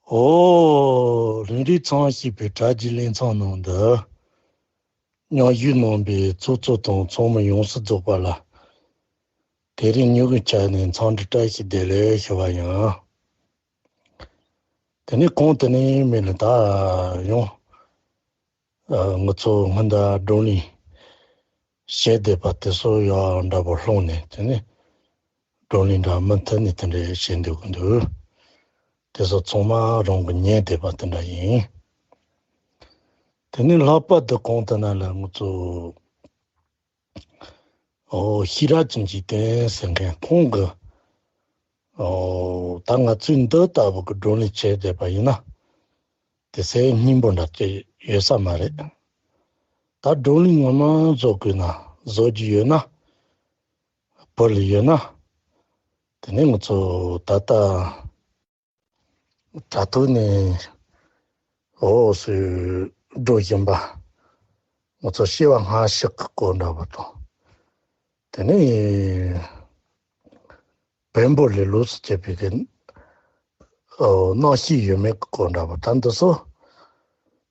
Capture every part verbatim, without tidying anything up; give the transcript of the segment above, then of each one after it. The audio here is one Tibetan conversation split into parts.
ཨོ། ལན་རེ་ཚང་ཞེས་པའི་དྲ་རྒྱའི་ལེན་ཚང་ནང་དུ། མཉམ་ཞུགས་གནང་པའི་ཚོགས་གཙོ་དང་ཚང་མ་ཡོངས་སུ་རྫོགས་པ་ལ། དེ་རིང་ཉིན་གུང་ཆ་ནས་འཚམས་འདྲི་བཀྲ་ཤིས་བདེ་ལེགས་ཞུ་བ་ཡིན། དེ་ནས་གོང་དུ་ནས་མེད་ལ་ད་ཡང་། ཨ། ང་ཚོ་སྔོན་ད་བགྲོ་གླེང་བྱས་བསྡད་པ་དེ་ཚོ་ཡང་འདྲ་པོ་ལྷུང་ནས། དེ་ནས་བགྲོ་གླེང་འདྲ་མུ་མཐུད་ནས་དེ་འདྲ་བྱེད་འདོད་ཀྱི་འདུག་དེ་ཚོ་ཚང་མ་རང་གི་ཉན་བསྡད་པ་དེ་འདྲ་ཡིན། དེ་ནས་ལྷག་པར་དུ་གོང་དུ་ན་ལ་ང་ཚོ། ཨོ། ཤེས་རབ་ཀྱི་འཇིག་རྟེན་ཟེར་མཁན་ཁོང་གི། ཨོ། ད་ང་ཚོས་འདི་ལྟ་བུ་གི་བགྲོ་གླེང་བྱས་བསྡད་པ་ཡིན་ན། དེ་ཚེ་སྙིང་པོ་འདྲ་ཅིག་ཡོད་ས་མ་རེད། ད་བགྲོ་གླེང་ངོ་མ་བཟོ་དགོས་ན། བཟོ་རྒྱུ་ཡོད་ན། བོད་ལ་ཡོད་ན། དེ་ནས་ང་ཚོ་ད་ལྟ་དྲ་ཐོག་ནས་འོ་སུ་འགྲོ་བཞིན་པ། ང་ཚོ་སྐྱེ་བ་སྔ་ཕྱི་གི་སྐོར་འདྲ་པོ་དང་། དེ་ནས་བོན་པོ་ལས་ལོགས་སུ་གྱུར་པའི་གི་ཨོ་རྣམ་ཤེས་ཡོད་མེད་ཀྱི་སྐོར་འདྲ་པོ། ད་འདི་ཚོ་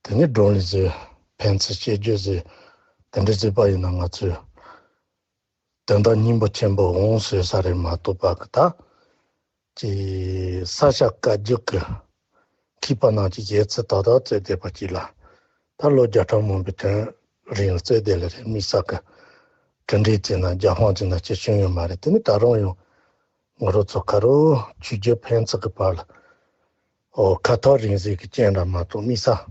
དེ་ནས་བགྲོ་གླེང་ཟེར། ཕན་ཚུན་བཤད་རྒྱུ་ཟེར། དེ་འདྲ་བྱས་པ་ཡིན་ན་ང་ཚོས་དོན་དག་སྙིང་པོ་ཆེན་པོ་འོང་ཟེར་ས་རེད་མ་གཏོགས་པ་གི། ད་ཅི་ས་ཆ་བཀའ་བརྒྱུད་ཀྱི་མཁས་པ་རྣམས་ཀྱིས་བཞེད་ཚུལ་དག་དག་བརྩད་བསྡད་པ་ཅིག་ལ། ད་ལོ་བརྒྱ་ཕྲག་མང་པོའི་དོན་རིང་ལ་བརྩད་བསྡད་ལེ་རེད། དམིགས་བསལ་གྱི་གྲུབ་འབྲས་བརྩིས་ན་རྒྱལ་དབང་བརྩིས་ན་ཅི་བྱུང་ཡོད་མ་རེད། དེ་ནི་ད་རུང་ཡང་ང་རང་ཚོ་ཁ་རོ་ཆོས་བརྒྱུད་ཕན་ཚུན་གྱི་བར་ལ་ཨོ་ཁ་ཐོར་རིང་བསྲེལ་གྱི་རྐྱེན་འདྲ་མ་གཏོགས་དམིགས་བསལ་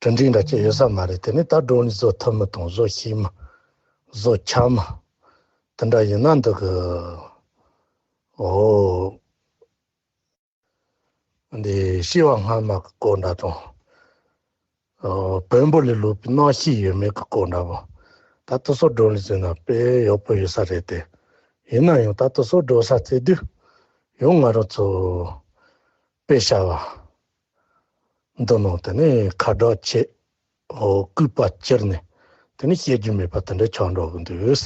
གྲུབ་འབྲས་འདྲ་ཅི་ཡོད་ས་མ་རེད། དེ་ནི་ད་བགྲོ་གླེང་བཟོ་ཐུབ་མི་དང་བཟོ་ཤེས་མི། བཟོ་ཆ་མི། དེ་འདྲ་ཡིན་ན་འདི་གི་ཨོ། འདི་སྐྱེ་བ་སྔ་མ་གི་སྐོར་འདྲ་དང་། ཨོ། བོན་པོ་ལས་ལོག་པའི་རྣམ་ཤེས་ཡོད་མེད་ཀྱི་སྐོར་འདྲ་པོ། ད་ལྟ་སོ་བགྲོ་གླེང་བྱས་ན་དཔེ་ཡག་པོ་ཡོད་ས་རེད་དེ། ཡིན་ན་ཡང་ད་ལྟ་སོ་འགྲོ་ས་བརྩད་དུས་ཡང་ང་རང་ཚོ་དཔེ་བྱ་བ་འདི་ནང་དེ་ནས་ཁ་གྲག་ཆེ། ཨོ། སྐུད་པ་གྱུར་ནས་དེ་ནས་བཤད་རྒྱུ་མེད་པ་དེ་འདྲ་ཆགས་འགྲོ་གི་འདུག་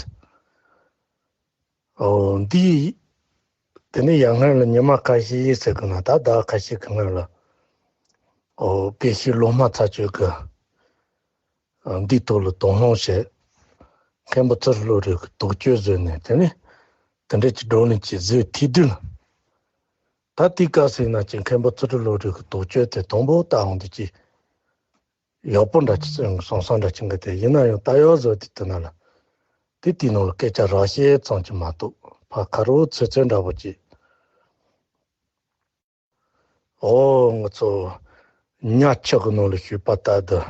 ཨོ། འདི་དེ་ནས་ཡང་སྔོན་ལ་ཉི་མ་ཁ་ཤས་ཟེར་གི་ན། ད་ཟླ་ཁ་ཤས་ཀྱི་སྔོན་ལ། ཨོ། དགེ་བཤེས་ལོ་མ་ཚ་ཆོས་ཀྱིས་འདིའི་ཐོག་ལ་དོགས་སློང་བྱས། མཁན་པོ་ཚུར་བློ་རིག་གི་དོགས་གཅོད་བཟོས་ནས། དེ་ནས་དེ་འདྲ་གྱི་བགྲོ་གླེང་ཅིག་བཟོས་ཐེངས་བདུན། ད་དེའི་སྐབས་སུ་ཡིན་ན་ཅིག་མཁན་པོ་ཚུར་བློ་རིག་གི་དོགས་གཅོད་དེ་དང་པོ་ལྟ་འོང་དུས་ཀྱི་ཡག་པོ་འདྲ་ཅིག་སོང་སོང་འདྲ་ཅིག་གི། དེ་ཡིན་ན་ཡང་ད་ཡག་བཟོ་དུས་དེ་ན་ལ་དེ་དེའི་ནང་ལ་སྐད་ཆ་རགས་བཤད་ཙམ་ཅིག་མ་གཏོགས་ཕར་ཁ་རོག་ཚོད་ཚོད་འདྲ་པོ་ཅིག་ཨོ། ང་ཚོ་ཉ་ཁྱི་གི་ནང་ལ་ཞུགས་པ་ལྟར་དུ།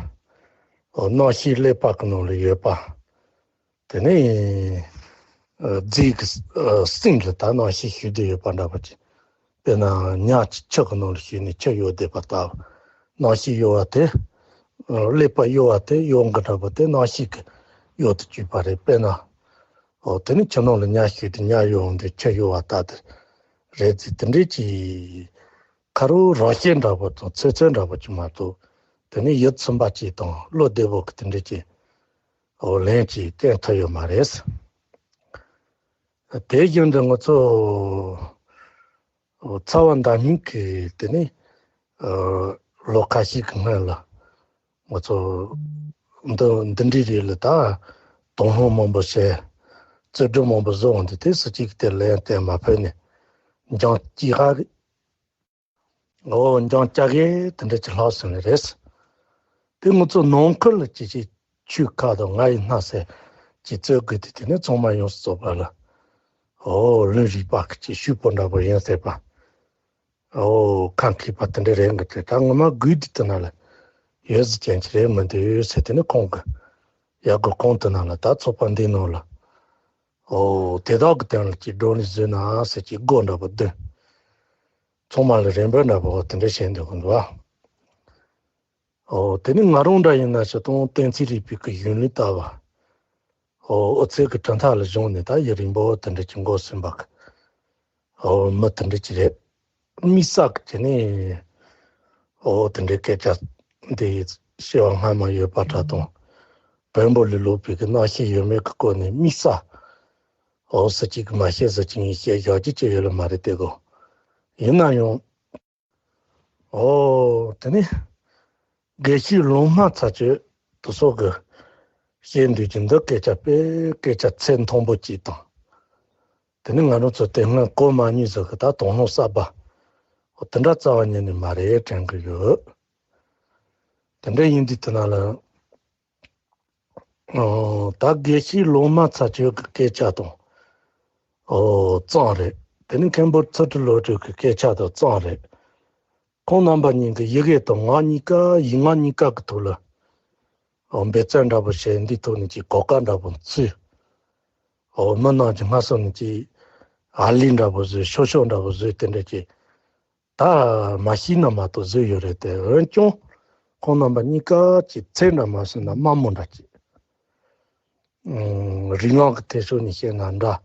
ཨོ། རྣམ་ཤེས་ཀླད་པ་གི་ནང་ལ་ཡོད་པ། དེ་ནས་ཨ་རྫས་ཀྱི་ཨ་སེམས་ལ་ད་རྣམ་ཤེས་ཞུགས་བསྡད་ཡོད་པ་འདྲ་པོ་ཅིག་དཔེར་ན་ཉ་ཁྱི་གི་ནང་ལ་ཞུགས་ནས་ཁྱི་གཡོག་བསྡད་པ་ལྟ་བུ། རྣམ་ཤེས་གཡོ་བ་དེ། ཨ་ཀླད་པ་གཡོ་བ་དེ་གཡོ་འགུལ་འདྲ་པོ་དེ་རྣམ་ཤེས་ཀྱིས་གཡོ་དུ་བཅུག་པ་རེད། དཔེར་ན། ཨོ། དེ་ནི་ཁྱི་ནང་ལ་ཉ་ཞུགས་ཏེ་ཉ་གཡོ་འོང་དུས་ཁྱི་གཡོ་བ་ལྟ་དེ་རེད་ཟེར། དེ་འདྲས་ཀྱི་ཁ་རོག་རང་བཞིན་འདྲ་པོ་དང་ཚོད་ཚོད་འདྲ་པོ་ཅིག་མ་གཏོགས། དེ་ནི་ཡིད་ཚིམ་པ་ཅིག་དང་བློ་བདེ་པོ་གི་དེ་འདྲས་ཀྱི་ཨོ་ལན་ཅིག་བསྟན་ཐུབ་ཡོད་མ་རེད། དེ་བཞིན་དུ་ང་ཚོ་ཚ་བ་མདའ་སྨྱུག་གིས་དེ་ནི་ཨ་ལོ་ཁ་ཤས་ཀྱི་སྔོན་ལ་ང་ཚོ་འདི་འདི་འདྲའི་རིགས་ལ་ད་དོགས་སློང་མང་པོ་བྱས། རྩོད་སྒྲུབ་མང་པོ་བཟོ་འོང་དུས་དེ་སུ་གཅིག་གིས་དེ་ལན་གཏན་མ་ཕབ་ནས་འགྱངས་ཅི་ཧ་རེད། ཨོ། འགྱངས་ཅི་གེ་དེ་འདྲ་ཅིག་ལྷག་སོང་ནི་རེད། དེ་ང་ཚོ་ནང་ཁུལ་ལ་ཅི་ཅི་ཆོས་ཁ་དང་ང་ཡི་སྣ་ཟེར་ཅིག་རྩོད་དགོས་དུས་དེ་ནི་ཚང་མ་ཡོངས་སུ་རྫོགས་པ་ལ། ཨོ། ལུང་རིགས་པ་གི་ཅིག་ཞུས་པོ་འདྲ་པོ་ཡིན་ཟེར་པ། ཨོ། ཁ་མཁས་པ་དེ་འདྲ་རེད་འགི་དེ་ད་ངོ་མ་དགོས་དུས་དེ་ན་ལ་ཡོད་ཟེར་ཅན་ཅིག་རེད་མི་འདུག་ཟེར། དེ་ནི་ཁོང་གི་ཡག་གི་གོང་དུ་ན་ལ་ད་ཚོགས་པ་འདི་ནང་ལ། ཨོ། དེ་དག་གི་སྟེང་ལ་ཅིག་བགྲོ་གླེང་བཟོས་ན་ཟེར་ཅིག་སྒོ་འདྲ་པོ་བདུན། ཚང་མ་ལ་རེ་འབོད་འདྲ་པོ་དེ་འདྲ་བྱས་འདུག་གི་འདུག་ཨ། ཨོ། དེ་ནི་ང་རང་འདྲ་ཡིན་ན་སྤྱིར་བཏང་གཏན་ཚིགས་རིག་པའི་གི་གཞུང་ལུགས་ལྟ་བ། ཨོ། འོད་གསལ་གྱི་གྲུབ་མཐའ་ལ་བཞག་ནས་ད་ཡུན་རིང་པོ་དེ་འདྲ་ཅིག་འགོ་ཟིན་པ་གི། ཨོ། མི་དེ་འདྲ་ཅིག་རེད། དམིགས་བསལ་གྱི་ནི། ཨོ། དེ་འདྲའི་སྐད་ཆ་འདི་སྐྱེ་བ་སྔ་མ་ཡོད་པ་འདྲ་དང་། བོན་པོ་ལས་ལོག་པའི་གི་རྣམ་ཤེས་ཡོད་མེད་ཀྱི་སྐོར་ནས་དམིགས་བསལ། ཨོ། སུ་གཅིག་གིས་མ་བཤད་སུ་གཅིག་གིས་བཤད་བཞག་རྒྱུ་ཅི་ཡོད་ལ་མ་རེད་དེ་གོ། ཡིན་ན་ཡང་། ཨོ། དེ་ནི་དགེ་བཤེས་ལུང་སྨྲ་ཚར་གཅོད་དུ་སོགས་ཀྱི་བཤད་འདོད་ཀྱི་འདི་སྐད་ཆ་དཔེ་སྐད་ཆ་ཚད་མཐོན་པོ་གཅིག་དང་། དེ་ནི་ང་རང་ཚོ་དེ་སྔ་གོ་མ་མྱོང་ཟེར་གི་ད་དོགས་སློང་གསར་པ་འོ་དེ་འདྲ་རྩ་བ་ཉིད་ནས་མ་རེད་དྲན་གི་ཡོད། དེ་འདྲ་ཡིན་དུས་དེ་ན་ལ། ཨོ། ད་དགེ་བཤེས་ལུང་སྨྲ་ཚར་གཅོད་ཀྱི་སྐད་ཆ་དང་། ཨོ། གཙང་རེད། དེ་ནི་མཁན་པོ་ཚུལ་ཁྲིམས་བློ་གྲོས་ཀྱི་སྐད་ཆ་དང་གཙང་རེད། ཁོང་རྣམ་པ་གཉིས་ཀྱི་ཡི་གེ་དང་ངག་གཉིས་ཀ་ཡིག་ངག་གཉིས་ཀ་གི་ཐོག་ལ། ཨོ། འབད་བརྩོན་འདྲ་པོ་བྱས་འདིའི་ཐོག་ནས་ཀྱི་གོ་སྐབས་འདྲ་པོ་བཙུགས། ཨོ། མི་རྣམས་ཀྱི་སྔ་སོ་ནས་ཀྱི་ཨ་ལི་འདྲ་པོ་བཟོས་ཤོ་ཤོ་འདྲ་པོ་བཟོས་དེ་འདྲ་ཀྱི། ད་མ་ཤེས་ན་མ་གཏོགས་བཟོས་ཡོད་རེད་དེ། འོན་ཀྱང་ཁོང་རྣམ་པ་གཉིས་ཀ་གཅིག་ཚད་འདྲ་མ་ཟིན་ན་དམའ་མོ་འདྲ་གཅིག་ཨུམ། རིག་ངག་གི་ཐད་ཕྱོགས་ནས་བཤད་ན་འདྲ།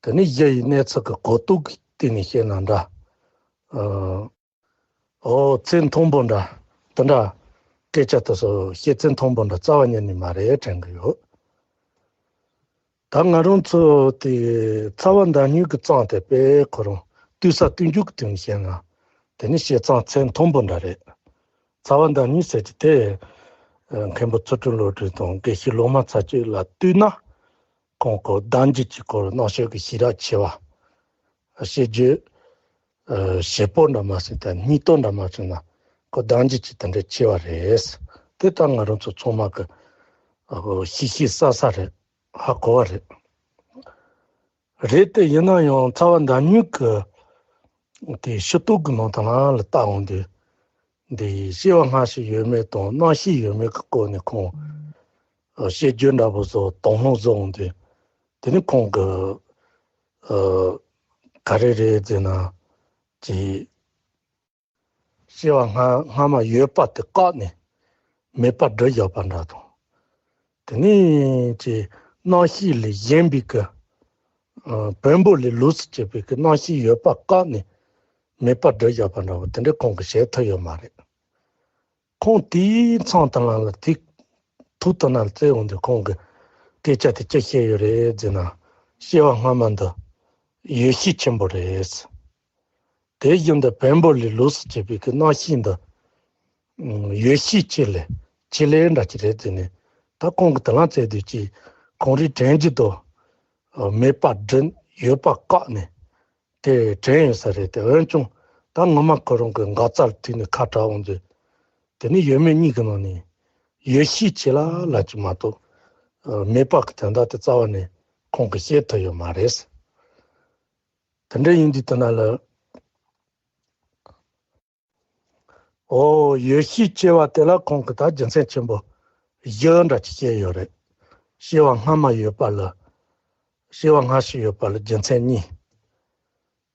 དེ་ནས་གཞི་ཡི་གནས་ཚུལ་གྱི་གོ་རྟོགས་ཀྱི་སྟེང་ནས་བཤད་ན་འདྲ། ཨ། ཨོ། ཚད་མཐོན་པོ་འདྲ། དེ་འདྲ་སྐད་ཆ་དེ་ཚོ་བཤད་ཚད་མཐོན་པོ་འདྲ་རྩ་བ་ཉིད་ནས་མ་རེད་དྲན་གི་ཡོད། ད་ང་རང་ཚོ་དེ་ཚ་བ་མདའ་སྨྱུག་གི་གཙང་དེ་དཔེ་ཁོ་རང་བཏུས་ས་བསྟུན་རྒྱུ་གི་དོན་བཤད་ན། དེ་ནི་བཤད་སྟངས་ཚད་མཐོན་པོ་འདྲ་རེད། ཚ་བ་མདའ་སྨྱུག་ཟེར་གྱི་དེ། ཨ། མཁན་པོ་ཚུལ་ཁྲིམས་བློ་གྲོས་དང་དགེ་བཤེས་ལུང་སྨྲ་ཚར་གཅོད་ལ་བསྟུན་ན། ཁོང་ཁོ་བདག་འཛིན་གྱི་སྐོར་རྣམ་དཔྱོད་ཀྱི་ཞིབ་ར་ཆེ་བ། བཤད་རྒྱུད། ཨ། ཞིབ་པོ་འདྲ་མ་ཟིན་ད་སྙིང་སྟོབས་འདྲ་མ་བྱུང་ན་ཁོ་བདག་འཛིན་གྱི་དེ་འདྲ་ཆེ་བ་རེད། དེ་ལྟར་ང་རང་ཚོ་ཚང་མ་གི། ཨ། ཤེས་ཤེས་གསལ་གསལ་རེད། ཧ་གོ་བ་རེད། རེད་དེ་ཡིན་ན་ཡང་ཚ་བ་མདའ་སྨྱུག་གི་དེ་ཤོ་ལྟོ་གི་ནང་དུ་ལ་ལ་བལྟ་འོང་དུས། འདི་སྐྱེ་བ་སྔ་ཕྱི་ཡོད་མེད་དང་སྣང་ཤས་ཡོད་མེད་ཀྱི་སྐོར་ནས་ཁོང་། ཨ། བཤད་རྒྱུད་འདྲ་པོ་བཟོ་དོགས་སློང་བཟོ་འོང་དུས། དེ་ནི་ཁོང་གི། ཨ། ག་རེ་རེད་ཟེར་ན། ཅིག་སྐྱེ་བ་སྔ་སྔ་མ་ཡོད་པ་དེ་བཀག་ནས་མེད་པར་སྒྲུབ་བཞག་པ་འདྲ་དང་། དེ་ནས་ཅིག་སྣང་ཤས་ལས་གཞན་པའི་གི། ཨ། བེམ་པོ་ལས་ལོགས་སུ་གྱུར་པའི་གི་སྣང་ཤས་ཡོད་པ་བཀག་ནས་མེད་པར་སྒྲུབ་བཞག་པ་འདྲ་བོ་དེ་འདྲ་ཁོང་གིས་བྱེད་ཐུབ་ཡོད་མ་རེད། ཁོང་དེའི་མཚམས་དེ་ལ་ལ་དེ་ཐུག་ཐུག་ན་བཙལ་འོང་དུས་ཁོང་གིས་སྐད་ཆ་དེ་ཅི་བཤད་ཡོད་རེད་ཟེར་ན། སྐྱེ་བ་སྔ་མ་འདི་ཡོད་ཤས་ཆེན་པོ་རེད། དེ་བཞིན་དུ་བེམ་པོ་ལས་ལོགས་སུ་གྱུར་པའི་གི་སྣང་ཤས་འདི། ཨ། ཡོད་ཤས་ཆེ་ལས་ཆེ་ལས་འདྲ་ཅིག་རེད་ཟེར་ནས། ད་ཁོང་གིས་དེ་ལ་བཙལ་དུས་ཀྱི་ཁོང་རིགས་དྲན་རྒྱུ་དང་། ཨ། མེད་པ་སྒྲུབ་ཡོད་པ་བཀག་ནས་དེ་དྲན་ཡོད་ས་རེད་དེ། འོན་ཀྱང་ད་ངོ་མ་ཁོ་རང་གི་འགག་རྩར་ཐུག་ནས་ཁ་བྲལ་འོང་དུས། དེ་ནི་ཡོད་མེད་གཉིས་ཀྱི་ནང་ནས་ཡོད་ཤས་ཆེ་ལ་ལ་ཅིག་མ་གཏོགས། ཨ། མེད་པ་གི་དོན་དག་དེ་རྩ་བ་ནས་ཁོང་གིས་བཤད་ཐུབ་ཡོད་མ་རེད། དེ་འདྲ་ཡིན་དུས་དེ་ན་ལ། ཨོ། ཡོད་ཤས་ཆེ་བ་དེ་ལ་ཁོང་གིས་ད་རྒྱུ་མཚན་ཆེན་པོ་བཞི་འདྲ་ཅིག་བཤད་ཡོད་རེད། སྐྱེ་བ་སྔ་མ་ཡོད་པ་ལ། སྐྱེ་བ་སྔ་ཕྱི་ཡོད་པ་ལ་རྒྱུ་མཚན་གཉིས།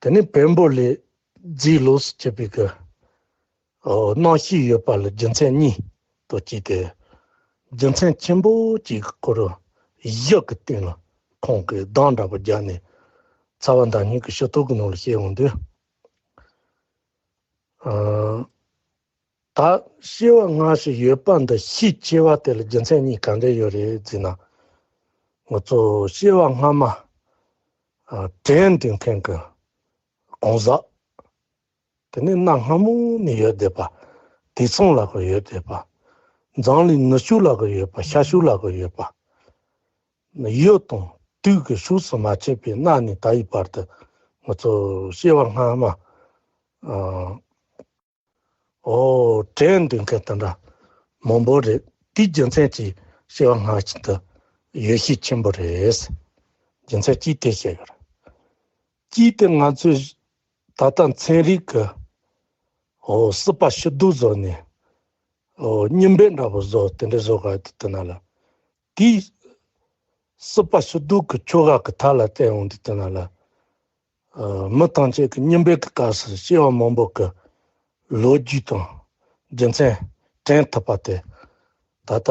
དེ་ནས་བེམ་པོ་ལས་རྫས་ལོགས་སུ་གྱུར་པའི་གི། ཨོ། སྣང་ཤས་ཡོད་པ་ལ་རྒྱུ་མཚན་གཉིས་དང་བཅས་ཏེ། རྒྱུ་མཚན་ཆེན་པོ་གཅིག་གི་སྐོར་བཞི་གི་སྟེང་ལ་ཁོང་གིས་གདངས་འདྲ་པོ་བརྒྱབ་ནས་ཚ་བ་མདའ་སྨྱུག་གི་ཤོ་ལྟོ་གི་ནང་ལ་བཤད་འོང་དུས། ཨ། ད་སྐྱེ་བ་སྔ་ཕྱི་ཡོད་པ་འདི་ཤས་ཆེ་བ་དེ་ལ་རྒྱུ་མཚན་གཉིས་ག་འདྲ་ཡོད་རེད་ཟེར་ན། ང་ཚོ་སྐྱེ་བ་སྔ་མ། ཨ། དྲན་འདོད་མཁན་གྱི་གང་ཟག་དེ་ནི་གནའ་སྔ་མོ་ནས་ཡོད་བསྡད་པ། དུད་ཚང་ལ་གོ་ཡོད་བསྡད་པ། འཛམ་གླིང་ནུབ་ཕྱོགས་ལ་གོ་ཡོད་པ། ཤར་ཕྱོགས་ལ་གོ་ཡོད་པ། ཡུལ་དང་དུས་ཀྱི་ཕྱོགས་སུ་མ་ཆད་པའི་གནའ་ནས་ད་ཡི་བར་དུ་ང་ཚོ་སྐྱེ་བ་སྔ་མ། ཨ། ཨོ། དྲན་འདོད་མཁན་དེ་འདྲ་མང་པོ་རེད། དེའི་རྒྱུ་མཚན་གྱིས་སྐྱེ་བ་སྔ་ཕྱི་དུ་ཡོད་ཤས་ཆེན་པོ་རེད། རྒྱུ་མཚན་གཅིག་དེ་བཤད་ཡོད་རེད། གཅིག་དེ་ང་ཚོས་ད་ལྟ་ཚན་རིག་གི། ཨོ། སྲིད་པ་ཕྱིར་བསྡུ་བཟོ་ནས། ཨོ། རྙིང་པའི་འདྲ་པོ་བཟོ་དེ་འདྲ་བཟོ་ག་དེ་དེ་ན་ལ། དེའི་སྲིད་པ་ཕྱིར་བསྡུ་གི་ཆོ་ག་གི་མཐའ་ལ་བལྟས་འོང་དུས་དེ་ན་ལ། ཨ། མི་ཐམས་ཅད་ཀྱི་རྙིང་པའི་གི་སྐབས་སུ་སྐྱེ་བ་མང་པོ་གི་ལོ་རྒྱུས་དང་རྒྱུ་མཚན་དྲན་ཐུབ་པ་དེ། ད་ལྟ་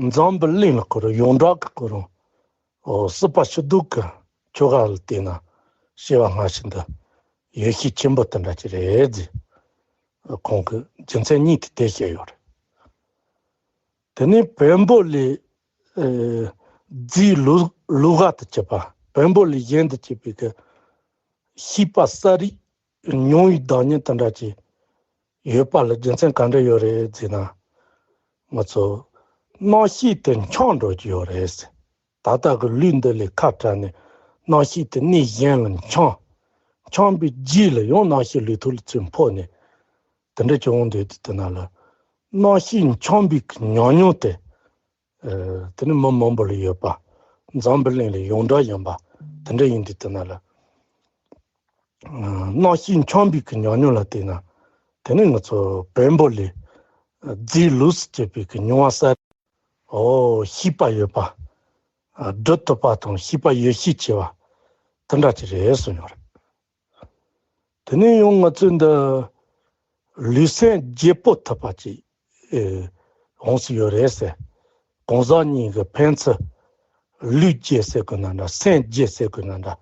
འཛམ་བུ་གླིང་ལ་ཁོ་རང་ཡོངས་གྲགས་ཀྱི་ཁོ་རང་། ཨོ། སྲིད་པ་ཕྱིར་བསྡུ་གི་ཆོ་ག་ལ་བལྟས་ན་སྐྱེ་བ་སྔ་ཕྱི་འདི་ཡོད་ཤས་ཆེན་པོ་དེ་འདྲ་ཅིག་རེད་ཟེར། ཁོང་གིས་རྒྱུ་མཚན་གཉིས་དེ་དེ་བཤད་ཡོད་རེད། དེ་ནས་བེམ་པོ་ལས། ཨེ། རྫས་ལུག་ལུག་ག་དུ་གྱུར་པ། བེམ་པོ་ལས་གཞན་དུ་གྱུར་པའི་གི་ཤེས་པ་གསལ་རིག་མྱོང་བའི་བདག་ཉིད་དེ་འདྲ་ཅིག་ཡོད་པ་ལ་རྒྱུ་མཚན་ག་འདྲ་ཡོད་རེད་ཟེར་ན། ང་ཚོ་རྣམ་ཤེས་དེ་འཆམ་འགྲོ་གི་ཡོད་རེད་ཟེར། ད་ལྟ་གི་ལུས་འདི་ལས་ཁ་བྲལ་ནས་རྣམ་ཤེས་དེ་གནས་གཞན་ལ་འཆམ། འཆམ་པའི་རྗེས་ལ་ཡང་རྣམ་ཤེས་ལུས་ཐོག་ལ་ཚུར་འཕོ་ནས། དེ་འདྲ་བྱུང་འདུག་དེ་དེ་ན་ལ། རྣམ་ཤེས་འཆམ་པའི་གི་ཉམས་མྱོང་དེ། ཨ། དེ་ནི་མི་མང་པོ་ལ་ཡོད་པ། འཛམ་བུ་གླིང་ལ་ཡོངས་གྲགས་ཡིན་པ། དེ་འདྲ་ཡིན་དུས་དེ་ན་ལ། ཨ། རྣམ་ཤེས་འཆམ་པའི་གི་ཉམས་མྱོང་ལ་བལྟས་ན། དེ་ནི་ང་ཚོ་བེམ་པོ་ལས་རྫས་ལོགས་སུ་གྱུར་པའི་གི་མྱོང་བ་གསར། ཨོ། ཤེས་པ་ཡོད་པ། ཨ། སྒྲུབ་ཐུབ་པ་དང་ཤེས་པ་ཡོད་ཤས་ཆེ་བ། དེ་འདྲ་ཅིག་རེད་གསུངས་ཡོད་རེད། དེ་ནས་ཡང་ང་ཚོའི་འདི་ལུས་སེམས་བརྗེ་པོ་ཐུབ་པ་ཅིག་ཨེ། འོང་སྲིད་ཡོད་རེད་ཟེར། གང་ཟག་གཉིས་ཀྱི་ཕན་ཚུན་ལུས་བརྗེ་ཟེར་དགོས་ན་འདྲ། སེམས་བརྗེ་ཟེར་དགོས་ན་འདྲ།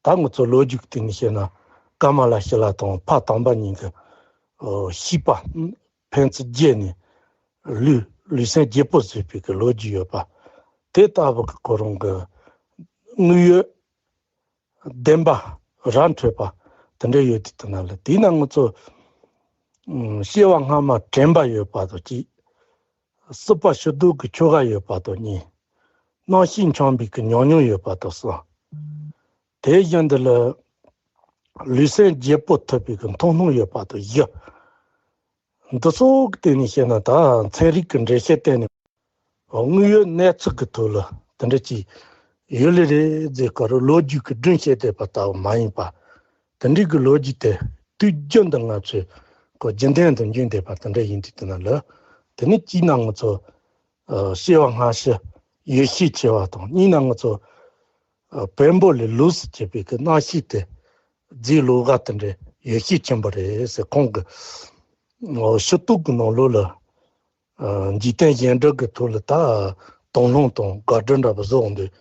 ད་ང་ཚོ་ལོ་རྒྱུས་ཀྱི་སྟེང་ནས་བཤད་ན། ཀ་མ་ལ་ཤི་ལ་དང་ཕ་དམ་པ་གཉིས་ཀྱི་ཨོ། ཤེས་པ་ཕན་ཚུན་བརྗེ་ནས་ལུས་ལུས་སེམས་བརྗེ་པོ་བཟོས་པའི་གི་ལོ་རྒྱུས་ཡོད་པ། དེ་ལྟ་བུ་གི་ཁོ་རང་གི་དངོས་ཡོད་བདེན་པ་ར་འཕྲོད་པ་དེ་འདྲ་ཡོད་དུས་དེ་ན་ལ། དེས་ན་ང་ཚོ་ཨུམ། སྐྱེ་བ་སྔ་མ་དྲན་པ་ཡོད་པ་དང་གཅིག། སྲིད་པ་ཕྱིར་ལྡོག་གི་ཆོ་ག་ཡོད་པ་དང་གཉིས། རྣམ་ཤེས་འཆམ་པའི་གི་ཉམས་མྱོང་ཡོད་པ་དང་གསུམ། དེ་བཞིན་དུ་ལ་ལུས་སེམས་བརྗེ་པོ་ཐུབ་པའི་གི་མཐོང་སྣང་ཡོད་པ་དང་བཞི། འདི་ཚོ་གི་སྟེང་ནས་བཤད་ན། ད་ཚན་རིག་གི་འགྲེལ་བཤད་བསྟན་ནས། དངོས་ཡོད་གནས་ཚུལ་གྱི་ཐོག་ལ་དེ་འདྲ་ཅིག་ཡོད་ལེ་རེད་ཟེར་ག་རུ། ལོ་རྒྱུས་ཀྱི་སྒྲུང་བཤད་བསྡད་པ་ལྟ་བུ་མ་ཡིན་པ། དེ་འདྲའི་གི་ལོ་རྒྱུས་དེ་དུས་རྒྱུན་དུ་ང་ཚོས་ཁོ་རྒྱུན་ལྡན་དུ་འབྱུང་བསྡད་པ་དེ་འདྲ་ཡིན་དུས་དེ་ན་ལ། དེ་ནི་གཅིག་ན་ང་ཚོ་ཨ་སྐྱེ་བ་སྔ་ཕྱི་ཡོད་ཤས་ཆེ་བ་དང་། གཉིས་ན་ང་ཚོ་ཨ་བེམ་པོ་ལས་ལོགས་སུ་གྱུར་པའི་གི་རྣམ་ཤེས་དེ་རྫས་ལོགས་ཀ་དེ་འདྲ་ཡོད་ཤས་ཆེན་པོ་རེད་ཟེར། ཁོང་གི་ཨ་ཕྱི་ལྡོག་གི་ནང་ལོགས་ལ། ཨ་འཇིག་རྟེན་གཞན་སྒྲུབ་ཀྱི་ཐོག་ལ་ད་དོགས་སློང་དང་དགག་སྒྲུབ་འདྲ་པོ་བཟོ་འོང་དུས།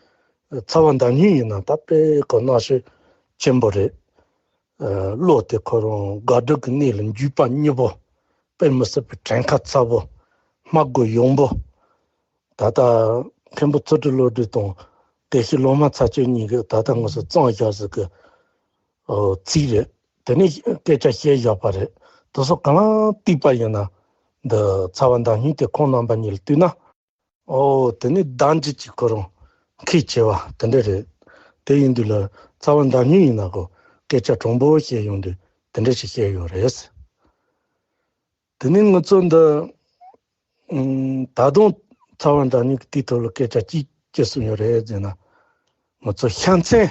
རྩ་བ་མདའ་སྨྱུག་ཡིན་ན་ད་དཔེ་གོ་རྣམ་དཔྱོད་ཆེན་པོ་རེད། ཨ་བློ་དེ་ཁོ་རང་དགག་སྒྲུབ་ཀྱི་གནས་ལ་འཇུག་པ་མྱུར་པོ། དཔེ་མི་སྲིད་པའི་དྲན་ཁ་ཚ་པོ། སྨྲ་སྒོ་ཡངས་པོ། ད་ལྟ་མཁན་པོ་ཚུལ་ཁྲིམས་བློ་གྲོས་དང་བདེ་གཤེགས་སློབ་མ་ཚར་གཅོད་གཉིས་ཀྱིས་ད་ལྟ་ང་ཚོ་གཙང་བཞག་ཟིག་གི་ཨོ་ཚིག་རེད། དེ་ནས་སྐད་ཆ་བཤད་བཞག་པ་རེད། དེ་ཚོ་གང་བལྟས་པ་ཡིན་ན། འདི་རྩ་བ་མདའ་སྨྱུག་དེ་ཁོང་རྣམ་པ་གཉིས་ལ་བལྟས་ན། ཨོ་དེ་ནས་བདག་འཛིན་གྱི་ཁོ་རང་ཁས་འཆེ་བ་དེ་འདྲ་རེད། དེ་ཡིན་དུས་ལ་རྩ་བ་མདའ་སྨྱུག་ཡིན་ན་གོ། སྐད་ཆ་དྲང་པོ་བཤད་ཡོང་དུས་དེ་འདྲ་ཞིག་བཤད་ཡོད་རེད། དེ་ནས་ང་ཚོ་འདི་ཨུམ་ད་དུང་རྩ་བ་མདའ་སྨྱུག་གི་དེའི་ཐོག་ལ་སྐད་ཆ་གཅིག་ཅི་གསུངས་ཡོད་རེད་ཟེར་ན། ང་ཚོ་ཤ་མཚན་སྔ་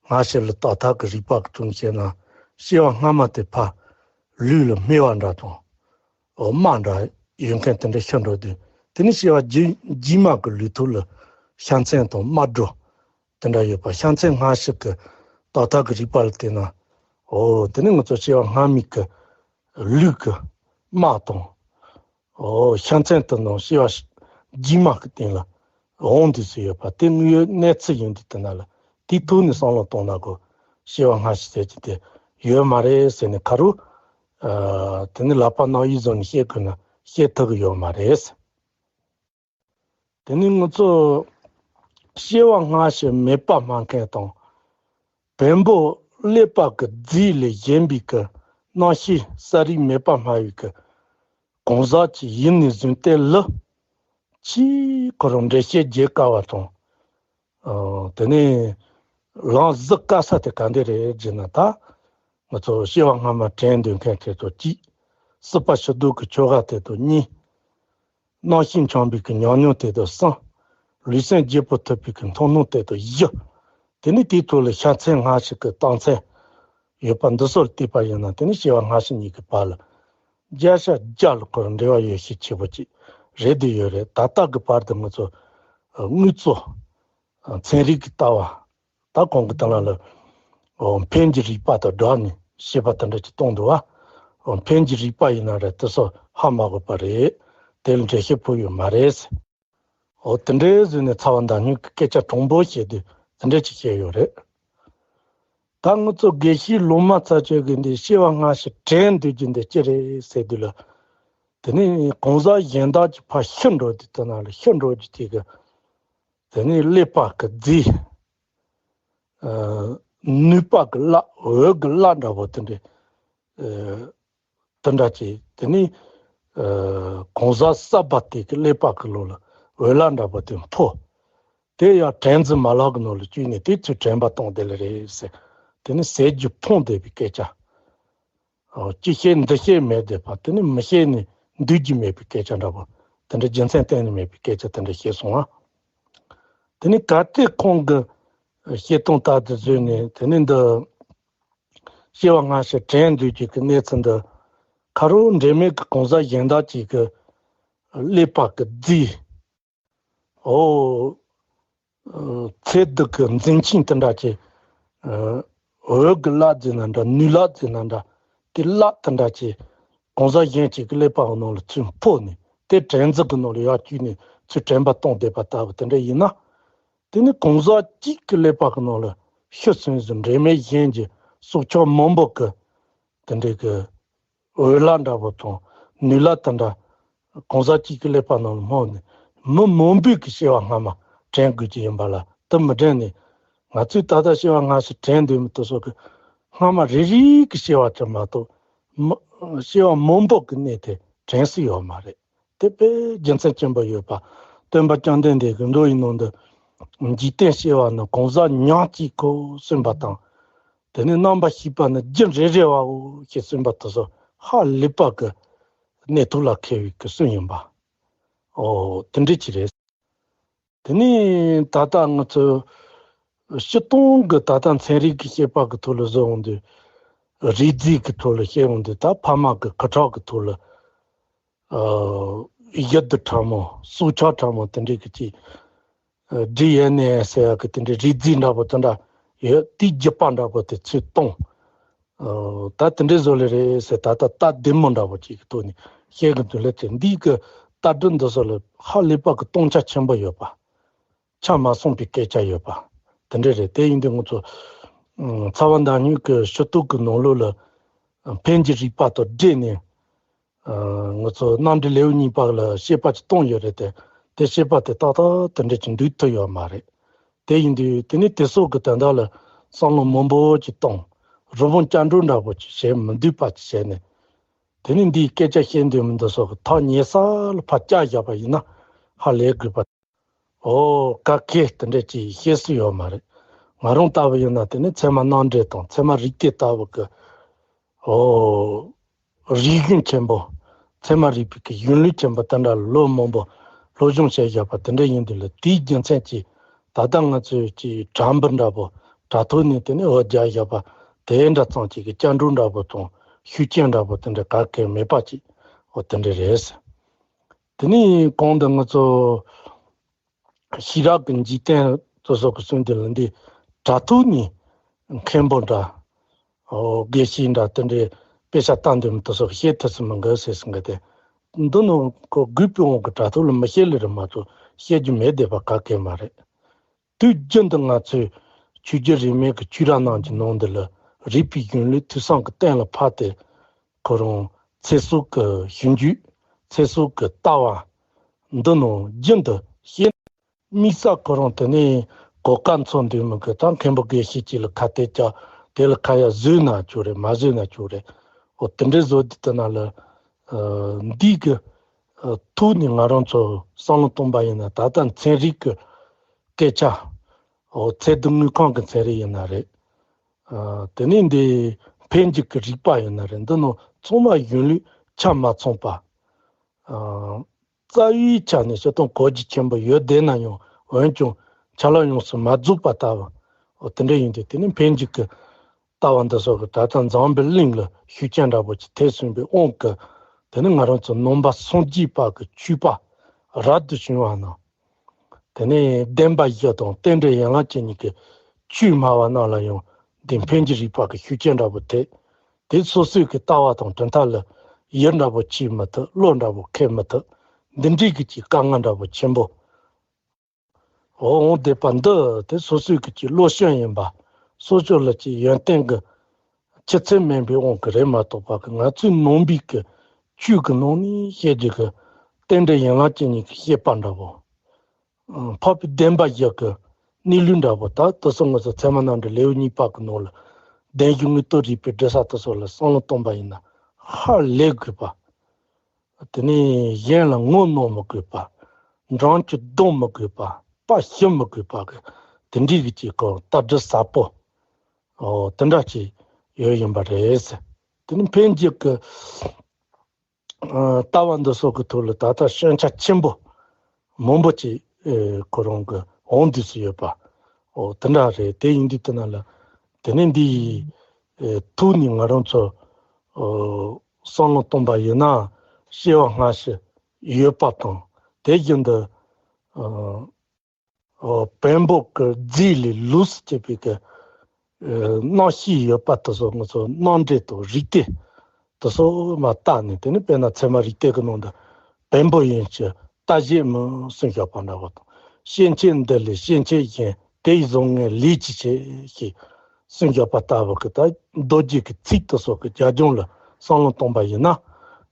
ཕྱི་ལ་དག་ཐག་གི་རིགས་པ་གི་དྲུང་བཤད་ན། སྐྱེ་བ་སྔ་མ་དེ་ཕ་ལུས་ལ་སྨེ་བ་འདྲ་དང་། འོ་རྨ་འདྲ་ཡོད་མཁན་དེ་འདྲ་ཤི་འགྲོ་དུས། དེ་ནི་སྐྱེ་བ་རྗེས་རྗེས་མ་གི་ལུས་ཐོག་ལ་ཤ་མཚན་དང་རྨ་སྒྲོ་དེ་འདྲ་ཡོད་པ། ཤ་མཚན་སྔ་ཕྱི་གི་དག་ཐག་གི་རིགས་པ་ལ་བལྟས་ན། འོ་དེ་ནི་ང་ཚོ་སྐྱེ་བ་སྔ་མའི་གི་ལུས་ཀྱི་རྨ་དང་། འོ་ཤ་མཚན་དེ་ནང་སྐྱེ་བ་རྗེས་མ་གི་སྟེང་ལ་འོང་དུས་སུ་ཡོད་པ་དེ་དངོས་ཡོད་གནས་ཚུལ་ཡིན་དུས། དེ་ན་ལ་དེའི་ཐོག་ནས་བསམ་བློ་གཏོང་ན་གོ། སྐྱེ་བ་སྔ་ཕྱི་ཟེར་གྱི་དེ་ཡོད་མ་རེད་ཟེར་ནས་ག་རུ་ཨ་དེ་ནི་ལག་པ་རྣམ་དབྱེ་བཟོ་ནས་བཤད་དགོས་ན་བཤད་ཐུབ་ཀྱི་ཡོད་མ་རེད། དེ་ནི་ང་ཚོ་སྐྱེ་བ་སྔ་ཕྱི་མེད་པ་སྨྲ་མཁན་དང་། བེམ་པོ་ཀླད་པ་གི་རྫས་ལས་གཞན་པའི་གི་རྣམ་ཤེས་གསལ་རིག་མེད་པ་སྨྲ་བའི་གི་གང་ཟག་ཅིག་ཡིན་ནས་བཟུང་སྟེ་ལ། ཅིག་ཁོ་རང་འགྲེལ་བཤད་རྒྱག་དཀའ་བ་དང་། ཨ་དེ་ནས་ལན་གཟིགས་དཀའ་ས་དེ་ག་འདྲ་རེད་ཟེར་ན། ད་ང་ཚོ་སྐྱེ་བ་སྔ་མ་དྲན་འདོད་མཁན་དེ་ཚོ་གཅིག། སྲིད་པ་ཕྱིར་ལྡོག་གི་ཆོ་ག་དེ་ཚོ་གཉིས། རྣམ་ཤེས་འཆམ་པའི་གི་ཉམས་མྱོང་དེ་ཚོ་གསུམ། ལུས་སེམས་བརྗེ་པོ་ཐུབ་པའི་གི་མཐོང་སྣང་དེ་ཚོ་བཞི། དེ་ནས་དེའི་ཐོག་ལ་ཤ་མཚན་སྔ་ཕྱི་གི་རྟགས་མཚན་ཡོད་པ་འདི་ཚོ་ལ་བལྟས་པ་ཡིན་ན། དེ་ནི་སྐྱེ་བ་སྔ་ཕྱི་གཉིས་ཀྱི་བར་ལ་བརྒྱ་ཆ་བརྒྱ་ལ་ཁོར་འབྲེལ་བ་ཡོད་ཤས་ཆེ་པོ་ཅིག་རེད་དེ་ཡོད་རེད། ད་ལྟ་གི་བར་དུ་ང་ཚོ་དངོས་གཙོ་ཚན་རིག་གི་ལྟ་བ། ད་གོང་གི་དེ་ལ་ལ་འོ་འཕེན་གྱི་རིགས་པ་དང་སྦྲགས་ནས་བཤད་པ་དེ་འདྲ་ཅིག་གཏོང་འདུག་བ། འོ་འཕེན་གྱི་རིགས་པ་ཡིན་ན་རེད། དེ་ཚོ་ཧ་མ་གོ་བ་རེད། དེ་ལ་འགྲེལ་བཤད་ཕུལ་ཡོད་མ་རེད། འོ་དེ་འདྲའི་བཟོས་ནས་རྩ་བ་མདའ་སྨྱུག་གི་སྐད་ཆ་དྲང་པོ་བཤད་དུས་དེ་འདྲ་ཅིག་བཤད་ཡོད་རེད། ད་ང་ཚོ་དགེ་བཤེས་སློབ་མ་ཚ་ཆོས་ཀྱི་འདི་སྐྱེ་བ་སྔ་ཕྱི་དྲན་འདོད་ཀྱི་འདི་ཅི་རེད་ཟེར་དུས་ལ། དེ་ནི་གང་ཟག་གཞན་དག་ཅིག་ཕར་ཤི་འགྲོ་དུས་དེ་ན་ལ་ཤི་འགྲོ་རྒྱུ་དེ་གི། དེ་ནི་ཀླད་པ་གི་རྫས། ཨ་ནུས་པ་གི་བླ། འོད་གི་བླ་འདྲ་པོ་དེ་འདྲའི་ཨ་ དེ་འདྲ་བྱས། དེ་ནས་ཨ་གང་ཟག་གསར་པ་དེ་གི་ཀླད་པ་གི་ལོགས་ལ་འོད་ལ་འདྲ་པོ་དེ་འཕོ། དེ་ཡང་དྲན་རྩིས་མ་ལག་གི་ནང་ལ་བཅུག་ནས་དེ་ཚུར་དྲན་པ་བཏང་བསྡད་ལེ་རེད་ཟེར། དེ་ནི་ཟད་རྒྱུ་ཕུང་བསྡད་པའི་སྐད་ཆ། ཨོ། ཅི་བཤད་འདི་བཤད་མེད་བསྡད་པ། དེ་ནི་མི་བཤད་ནས་འདུག་རྒྱུ་མེད་པའི་སྐད་ཆ་འདྲ་པོ། དེ་འདྲ་རྒྱུ་མཚན་གཏན་ནས་མེད་པའི་སྐད་ཆ་དེ་འདྲ་བཤད་སོང་ང་། དེ་ནི་གལ་ཏེ་ཁོང་གི་བཤད་སྟངས་ལྟར་དུ་བཟོས་ནས་དེ་ནི་འདི་སྐྱེ་བ་སྔ་ཕྱི་དྲན་འདུག་རྒྱུ་གི་གནས་ཚུལ་འདི་ཁ་རོག་འབྲེལ་མེད་ཀྱི་གང་ཟག་གཞན་དག་ཅིག་གི་ཀླད་པ་གི་རྫས། ཨོ། ཨ་ཚེ་འདི་གི་འཛིན་ཆེན་དེ་འདྲ་ཅིག་ཨ་འོད་ཀྱི་ལག་ཟེར་ན་འདྲ། ནུས་ལག་ཟེར་ན་འདྲ། དེ་ལག་དེ་འདྲ་ཅིག་གང་ཟག་གཞན་ཅིག་གི་ཀླད་པ་གི་ནང་ལ་ཚུར་འཕོ་ནས་དེ་དྲན་རྩིས་ཀྱི་ནང་ལ་ཡར་བཅུག་ནས་ཚུར་དྲན་པ་བཏང་བསྡད་པ་ལྟ་བུ་དེ་འདྲ་ཡིན་ན། དེ་ནི་གང་ཟག་གཅིག་གི་ཀླད་པ་གི་ནང་ལ་ཤི་གསོན་གཟུགས་འབྲེལ་མེད་གཞན་གྱི་སྲོག་ཆགས་མང་པོ་གི་དེ་འདྲའི་གི་འོད་ལ་འདྲ་པོ་དང་ནུས་ལ་དེ་འདྲ་གང་ཟག་གཅིག་གི་ཀླད་པ་ནང་ལ་སྨོས་ནས་མི་མང་པོས་ཀྱི་སྐྱེ་བ་སྔ་མ་དྲན་དགོས་ཀྱི་ཡིན་པ་ལ་དེ་མི་དྲན་ནས། ང་ཚོས་ད་ལྟ་སྐྱེ་བ་སྔ་ཕྱི་དྲན་འདོད་མི་དེ་ཚོ་གི་སྔ་མ་རེ་རེ་གི་སྐྱེ་བ་ཙམ་མ་གཏོགས་མ་སྐྱེ་བ་མང་པོ་གི་གནས་དེ་དྲན་སྲིད་ཡོད་མ་རེད། དེ་དཔེ་རྒྱུ་མཚན་ཆེན་པོ་ཡོད་པ། སྟོན་པ་བཅོམ་ལྡན་འདས་ཀྱི་མདོ་ཡི་ནང་དུ་འཇིག་རྟེན་སྐྱེ་བ་ནི་གང་ཟག་ཉག་གཅིག་གོ་གསུངས་པ་དང་། དེ་ནས་རྣམ་པར་ཤེས་པ་ནི་རྒྱུད་རེ་རེ་བའོ་ཞེས་གསུངས་པ་དེ་ཚོ་ཧ་ལས་པ་གི་གནད་ཐོག་ལ་འཁེལ་བའི་གི་གསུང་ཡིན་པ། ཨོ། དེ་འདྲ་ཅིག་རེད། དེ་ནས་ད་ལྟ་ང་ཚོ་སྤྱིར་བཏང་གི་ད་ལྟ་ཚན་རིག་གི་བཤད་པ་གི་ཐོག་ལ་བཟོ་འོང་དུས། རིགས་རྫས་ཀྱི་ཐོག་ལ་བཤད་འོང་དུས། ད་ཕ་མ་གི་སྐུ་ཁྲག་གི་ཐོག་ལ་ཨ་ཡུལ་དུ་ཕྲ་མོ་སྲོག་ཆགས་ཕྲ་མོ་དེ་འདྲའི་གི་ཅིག་ཌི་ཨེན་ཨེ་ཟེར་ཡག་གི་དེ་འདྲའི་རིགས་རྫས་འདྲ་པོ་དེ་འདྲ་ཡོད། དེའི་རྒྱུད་པ་འདྲ་པོ་དེ་ཚུར་གཏོང་། ཨ་ད་དེ་འདྲའི་བཟོ་ལེ་རེད་ཟེར། ད་ལྟ་ལྟ་བདེ་མོ་འདྲ་པོ་ཅིག་གི་ཐོག་ནས་བཤད་གི་འདུག་ལེ། དེ་འདིའི་གི་ལྟ་གྲུབ་འདི་ཚོ་ལ་ཧ་ལས་པ་གི་སྟོང་ཆ་ཆེན་པོ་ཡོད་པ། ཆ་མ་ཚང་པའི་སྐད་ཆ་ཡོད་པ། དེ་འདྲ་རེད། དེ་ཡིན་དུས་ང་ཚོ་ཨ་རྩ་བ་མདའ་སྨྱུག་གི་ཞུ་གཏུག་གི་ནང་ལོགས་ལ་ཨ་འཕེན་གྱི་རིགས་པ་དང་འབྲེལ་ནས། ཨ་ང་ཚོ་རྣམ་འགྲེལ་ལེའུ་གཉིས་པ་ལ་བཤད་པ་ཅིག་བཏང་ཡོད་རེད་དེ། དེ་བཤད་པ་དེ་ཏག་ཏག་དེ་འདྲ་ཅིག་འདུག་ཐུབ་ཡོད་མ་རེད། དེ་ཡིན་དུས་དེ་ནི་དེ་སོགས་ཀྱི་དོན་དག་ལ་བསམ་བློ་མང་པོ་ཅིག་བཏང་། རི་བོང་ཅལ་འདྲོགས་འདྲ་པོ་ཅིག་བྱེད་མི་འདུག་པ་ཅིག་བྱས་ནས། དེ་ནི་འདིའི་སྐད་ཆ་བཤད་འདོད་མི་འདུག་སོགས་ཀྱི་ཐག་ཉེ་ས་ལ་ཕར་བཅག་བཞག་པ་ཡིན་ན་ཧ་ལས་དགོས་པ། ཨོ། ག་གེ་དེ་འདྲ་ཅིག་བཤད་སྲོལ་ཡོད་མ་རེད། ང་རང་ལྟ་བུ་ཡིན་ན་དེ་ནི་ཚད་མ་རྣམ་འགྲེལ་དང་ཚད་མ་རིགས་གཏེར་ལྟ་བུ་གི། ཨོ། རིག་གཞུང་ཆེན་པོ། ཚད་མ་རིག་པའི་གི་གཞུང་ལུགས་ཆེན་པོ་དེ་འདྲ་ལོ་མང་པོ་སློབ་སྦྱོང་བྱས་བཞག་པ་དེ་འདྲ་ཡིན་དུས་ལ། དེའི་རྒྱུ་མཚན་གྱིས་ད་ལྟ་ང་ཚོས་ཀྱི་དྲ་འབུ་འདྲ་པོ་དྲ་ཐོག་ནས་དེ་ནས་འོ་རྒྱག་བཞག་པ་དེ་འདྲ་ཙམ་ཅིག་གི་ཅལ་འདྲོགས་འདྲ་པོ་དང་ཤུགས་རྐྱེན་འདྲ་པོ་དེ་འདྲ་ག་གེ་མེད་པ་ཅིག་འོ་དེ་འདྲ་རེད། དེ་ནས་གོང་དུ་ང་ཚོ་ཤེས་རབ་ཀྱི་འཇིག་རྟེན་དེ་སོགས་ཀྱི་གསུང་དེ་ལ་འདི་དྲ་ཐོག་ནས་མཁན་པོ་འདྲ། ཨོ། དགེ་བཤེས་འདྲ་དེ་འདྲའི་དཔེ་ཆ་ལྟ་འདོད་མི་དེ་ཚོ་བཤད་ཐུབ་སུ་མི་འགལ་ཟེར་སུ་འགལ་ཏེ། འདི་ནང་ཁོ་དགོས་པའི་དབང་གིས་དྲ་ཐོག་ལ་མི་བཤད་ལེ་རེད་མ་གཏོགས་བཤད་རྒྱུ་མེད་བསྡད་པ་ག་གེ་མ་རེད། དུས་རྒྱུན་དུ་ང་ཚོས་ཆོས་བརྒྱུད་རིས་མེད་ཀྱི་ཆོས་ར་ནང་གི་ནང་འདི་ལ་རིགས་པའི་གཞུང་ལུགས་ཐོས་བསམ་གྱི་གཏན་ལ་ཕབ་སྟེ། ཁོ་རང་ཚེ་སྲོག་གི་ཞིབ་འཇུག་ཚེ་སྲོག་གི་ལྟ་བ་འདི་ནང་རྒྱུན་དུ་བཤད། དམིགས་བསལ་ཁོ་རང་དེ་ནས་གོ་སྐབས་འཚོལ་འདོད་མི་གི་ད་མཁན་པོ་དགེ་བཤེས་ཅིག་ལ་ཁ་གཏད་བཅག་དེ་ལ་ཁ་ཡ་བཟོས་ན་ཆོག་རེད། མ་བཟོས་ན་ཆོག་རེད། འོ་དེ་འདྲའི་བཟོ་དུས་དེ་ན་ལ་ཨ་འདི་གི་ཨ་ཐོག་ནས་ང་རང་ཚོ་བསམ་བློ་གཏོང་པ་ཡིན་ན། ད་ལྟ་ཚན་རིག་གི་སྐད་ཆ། འོ་ཚད་བསྡུ་དངོས་ཁང་གི་ཚན་རིག་ཡིན་ན་རེད། ཨ་དེ་ནས་འདི་འཕེལ་འགྱུར་གྱི་རིག་པ་ཡིན་ན་རེད། འདི་ནང་ཚང་མ་གཞུང་ལུགས་ཆ་མ་ཚང་པ། ཨ་རྩ་བའི་ཆ་ནས་སྤྱིར་བཏང་གོ་རྒྱུ་ཆེན་པོ་ཡོད་བསྡད་ན་ཡང་འོན་ཀྱང་ཆ་ལག་ཡོངས་སུ་མ་རྫོགས་པ་ལྟ་བུ། འོ་དེ་འདྲ་ཡིན་དུས་དེ་ནི་འཕེལ་འགྱུར་གྱི་ལྟ་བ་འདི་སོགས་ཀྱིས་ད་ལྟ་འཛམ་བུ་གླིང་ལ་ཤུགས་རྐྱེན་འདྲ་པོ་ཅིག་ཐེབས་ཟིན་པའི་དབང་གིས། དེ་ནི་ང་རང་ཚོ་ནང་པ་སངས་རྒྱས་པ་གི་ཆོས་པ་རབ་ཏུ་བྱུང་བ་རྣམས། དེ་ནས་བདེན་པ་བཞི་དང་རྟེན་འབྲེལ་ཡན་ལག་བཅུ་གཉིས་ཀྱི་ཆོས་སྨྲ་བ་རྣམས་ལ་ཡང་འདི་འཕེལ་འགྱུར་རིག་པ་གི་ཤུགས་རྐྱེན་འདྲ་པོ་ཐེབས། དེ་སོ་སོའི་གི་ལྟ་བ་དང་གྲུབ་མཐའ་ལ་ཡིད་འདྲ་པོ་ཆེས་མི་ཐུབ། བློ་འདྲ་པོ་འཁེལ་མི་ཐུབ། འདི་འདྲའི་གི་ཅིག་དཀའ་ངལ་འདྲ་པོ་ཆེན་པོ། འོ་འོང་བསྡད་པ་འདི་དེ་སོ་སོའི་གི་ཅིག་བློ་ཞན་ཡིན་པ། སོ་སོ་ལ་ཅིག་ཡོན་ཏན་གི་ཆུ་ཚད་མིན་པའི་དབང་གིས་རེད་མ་གཏོགས་པ་གི། ང་ཚོའི་ནང་པའི་གི་ཆོས་གི་ནང་ནས་བཤད་རྒྱུ་གི་རྟེན་འབྲེལ་ཡན་ལག་བཅུ་གཉིས་ཀྱི་བཤད་པ་འདྲ་པོ། ཨ་འཕགས་པའི་བདེན་པ་བཞི་གི་གནས་ལུགས་འདྲ་པོ། ད་དེ་སོགས་ང་ཚོ་ཚད་མ་རྣམ་འགྲེལ་ལེའུ་གཉིས་པ་གི་ནང་ལ་བདེན་བཞི་དངོས་སྟོབས་རིགས་པའི་འབྲུ་ས་དེ་སོགས་ལ་བསམ་བློ་གཏོང་པ་ཡིན་ན། ཧ་ལས་དགོས་པ། དེ་ནས་གཞན་ལ་ངོ་གནོང་མི་དགོས་པ། འགྲམ་གྱི་རྡུང་མི་དགོས་པ། པགས་ཞུ་མི་དགོས་པ་གི་དེ་འདྲའི་གི་ཅིག་གོ་ལྟ་གྲུབ་ཟབ་པོ། ཨོ་དེ་འདྲ་ཅིག་ཡོད་ཡིན་པ་རེད་ཟེར། དེ་ནི་འཕེལ་འགྱུར་གི་ཨ་ལྟ་བ་འདི་སོགས་ཀྱི་ཐོག་ལ་ད་ལྟ་ཞན་ཆ་ཆེན་པོ་མང་པོ་ཅིག་ཨེ་ཁོ་རང་གི་འོང་དུས་སུ་ཡོད་པ། ཨོ་དེ་འདྲ་རེད། དེ་ཡིན་དུས་དེ་ན་ལ་དེ་ནས་འདི་ཡི་ཨེ་ཐུག་ནས་ང་རང་ཚོ་ཨོ་བསམ་བློ་གཏོང་པ་ཡིན་ན་སྐྱེ་བ་སྔ་ཕྱི་ཡོད་པ་དང་། དེ་བཞིན་དུ་ཨ་བེམ་པོ་གི་རྫས་ལས་ལུས་སུ་སྐྱེས་པའི་གི་ཨ་རྣམ་ཤེས་ཡོད་པ་དེ་ཚོ་ང་ཚོ་རྣམ་འདྲེན་དང་རིགས་གཏེར་དེ་ཚོ་མར་བལྟས་ནས། དེ་ནི་དཔེར་ན་ཚད་མ་རིགས་གཏེར་གི་ནང་དུ་བེམ་པོ་ཡིན་ཕྱིར་ལྟ་བྱེད་མིན་གསུངས་བཞག་པ་འདྲ་བོ་དང་། སྐྱེ་མཆེད་འདི་ལས་སྐྱེ་མཆེད་གཞན། དེ་ཡི་བཟང་ངན་ལས་ཀྱིས་ཕྱེ་ཞེས་གསུངས་བཞག་པ་ལྟ་བུ་གི་ད་མདོ་རྒྱུད་ཀྱི་ཚིག་དེ་ཚོ་གི་རྒྱབ་ལྗོངས་ལ་བསམ་བློ་གཏོང་པ་ཡིན་ན།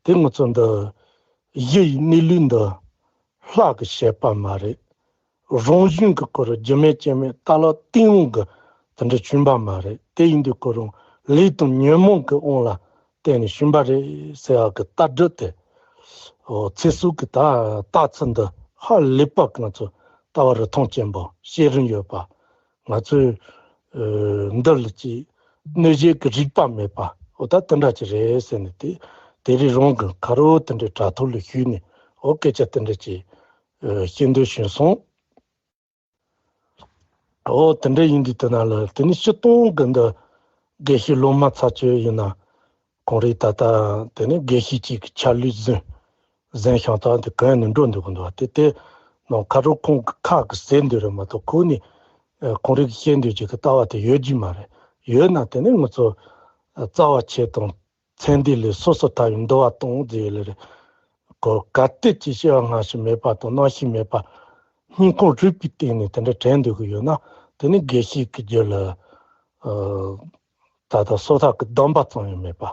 དེ་ང་ཚོ་འདི་གཞི་ཡི་གནས་ལུགས་འདི་ལྷ་གི་བྱེད་པ་མ་རེད། རང་བཞིན་གྱི་སྐོར་རྒྱུ་མེད་རྐྱེན་མེད་ལྟ་ལ་སྟེང་འོག་གི་དེ་འདྲ་བྱུང་བ་མ་རེད། དེ་ཡིན་དུས་ཁོ་རང་ལས་དང་ཉོན་མོངས་ཀྱི་དབང་ལ་བརྟེན་ནས་བྱུང་བ་རེད་ཟེར་བ་གི་ལྟ་གྲུབ་དེ། འོ་ཚེ་སྲོག་གི་ད་ལྟ་ཚུལ་འདི་ཧ་ལས་པ་གི་ང་ཚོ་ལྟ་བ་རིན་ཐང་ཅན་པོ་ཤེས་རིན་ཡོད་པ། ང་ཚོས་ཨ་འདི་ལ་ཅིག་གནོད་བྱེད་ཀྱི་རིགས་པ་མེད་པ། འོ་ད་དེ་འདྲ་ཅིག་རེད་ཟེར་ནས། དེ་དེ་རིང་རང་གི་ཁ་རོག་དེ་འདྲའི་དྲ་ཐོག་ལ་ཞུས་ནས། འོ་སྐད་ཆ་དེ་འདྲ་ཅིག་ཨ་བཤད་འདོད་བྱུང་སོང་། འོ་དེ་འདྲ་ཡིན་དུས་དེ་ན་ལ་དེ་ནི་སྤྱིར་བཏང་གི་འདི་དགེ་བཤེས་སློབ་མ་ཚ་ཆོས་ཡིན་ན། ཁོང་རེ་ད་ལྟ་དེ་ནི་དགེ་བཤེས་གཅིག་གི་ཆ་ལུགས་ཟིན་ཟིན་ཤང་ད་འདི་གང་ནས་འགྲོ་འདུག་གི་འདུག་བ། དེ་དེ་ནང་ཁ་རོག་ཁོང་གི་ཁ་གི་ཟེར་འདོད་རེད་མ་གཏོགས། ཁོ་ནི་ཨ་ཁོང་རེ་གི་བཤད་འདོད་ཅིག་གི་ལྟ་བ་དེ་ཡོད་ཀྱི་མ་རེད། ཡོད་ན་དེ་ནི་ང་ཚོ་ཨ་རྩ་བ་ཆེ་དང་ཚན་འདི་ལས་སོ་སོ་ལྟ་བའི་འདུལ་བ་གཏོང་ཟེར་ཡོད་ལེ་རེད། གོ་གལ་ཏེ་ཅིག་སྐྱེ་བ་སྔ་ཕྱི་མེད་པ་དང་རྣམ་ཤེས་མེད་པ་སྙིང་ཁོང་རུས་པའི་གཏིང་ནས་དེ་འདྲ་དྲན་འདོད་ཀྱི་ཡོད་ན། དེ་ནི་དགེ་བཤེས་ཀྱི་རྒྱུད་ལ་ཨ་ད་ལྟ་སོ་ཐར་གྱི་སྡོམ་པ་ཙམ་ཡང་མེད་པ།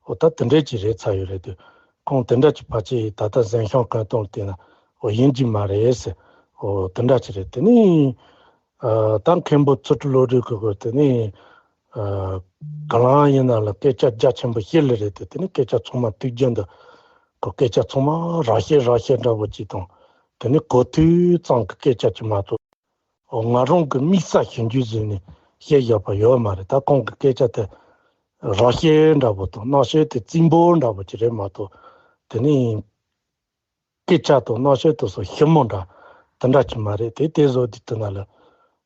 འོ་ད་དེ་འདྲ་ཅིག་རེད་ཚར་ཡོད་རེད་དུས། ཁོང་དེ་འདྲ་ཅིག་ཕལ་ཆེར་ད་ལྟ་ཟིན་ཤང་གང་གཏོང་བལྟས་ན་འོ་ཡིན་གྱི་མ་རེད་ཟེར། འོ་དེ་འདྲ་ཅིག་རེད། དེ་ནི་ཨ་ད་མཁན་པོ་ཚུལ་ཁྲིམས་བློ་གྲོས་ཀྱི་སྐོར་དེ་ནི་ཨ་གང་ལ་ཡིན་ན་ལ་སྐད་ཆ་རྒྱ་ཆེན་པོ་བཤད་ལེ་རེད་དེ། དེ་ནི་སྐད་ཆ་ཚང་མ་དུས་རྒྱུན་དུ་གོ་སྐད་ཆ་ཚང་མ་རང་བཤད་རང་བཤད་འདྲ་བོ་ཅིག་དང་། དེ་ནི་གོ་ཐོས་ཙམ་གྱི་སྐད་ཆ་ཅིག་མ་གཏོགས། འོ་ང་རང་གི་དམིགས་བསལ་ཞིབ་འཇུག་བཟོས་ནས་བཤད་བཞག་པ་ཡོད་མ་རེད། ད་ཁོང་གི་སྐད་ཆ་དེ་རང་བཤད་འདྲ་བོ་དང་རྣམ་བཤད་དེ་རྩིང་པོ་འདྲ་བོ་ཅིག་རེད་མ་གཏོགས། དེ་ནི་སྐད་ཆ་དང་རྣམ་བཤད་དེ་ཚོ་ཞིབ་མོ་འདྲ་དེ་འདྲ་ཅིག་མ་རེད། དེ་དེ་བཟོ་དུས་དེ་ན་ལ་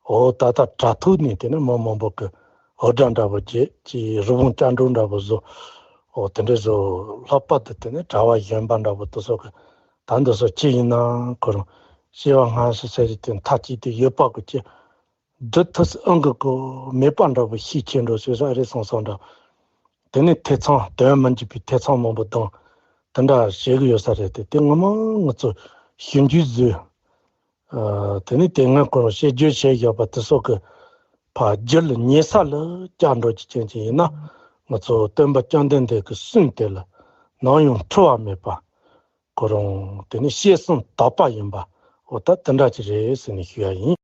འོ་ད་ལྟ་དྲ་ཐོག་ནས་དེ་ནི་མི་མང་པོ་གི་འུར་སྒྲ་འདྲ་བོ་བརྒྱབ་ཅིག་རི་བོང་ཅལ་འདྲ་འདྲ་བོ་བཟོ། འོ་དེ་འདྲ་བཟོ་ལྷག་པར་དུ་དེ་ནི་གྲྭ་བ་གཞོན་པ་འདྲ་བོ་དེ་ཚོ་གི་ད་འདི་ཚོ་ཅི་ཡིན་ན་ཁོ་རང་སྐྱེ་བ་སྔ་ཕྱི་ཟེར་རྒྱུ་དེ་མཐའ་གཅིག་ཏུ་ཡོད་པ་གི་ཅི། འདི་ཐུགས་སུ་ཨང་གི་གོ་མེད་པ་འདྲ་བོ་ཤས་ཆེ་འགྲོ་ཟེར་ས་རེད་བསམ་བསམ་འདྲ། དེ་ནས་ཐེ་ཚོམ་དོན་མི་འཇིགས་པའི་ཐེ་ཚོམ་མང་པོ་དང་དེ་འདྲ་བྱེད་གི་ཡོད་ས་རེད་དེ། དེ་ངོ་མ་ང་ཚོ་ཞིབ་འཇུག་བཟོས། ཨ་དེ་ནས་དེ་སྔ་ཁོ་རང་བཤད་རྒྱུ་བྱས་བཞག་པ་དེ་སོགས་ཀྱི་ཕར་རྒྱུད་ལ་ཉེ་ས་ལ་བཅར་འགྲོ་རྒྱུ་ཅན་ཅིག་ཡིན་ན། ང་ཚོ་སྟོན་པ་བཅོམ་ལྡན་འདས་ཀྱི་གསུང་དེ་ལ་ནམ་ཡང་འཁྲུལ་བ་མེད་པ། ཁོ་རང་དེ་ནི་བཤད་སྲོལ་དག་པ་ཡིན་པ། འོ་ད་དེ་འདྲ་ཅིག་རེད་ཟེར་ནས་ཞུ་ཡ་ཡིན།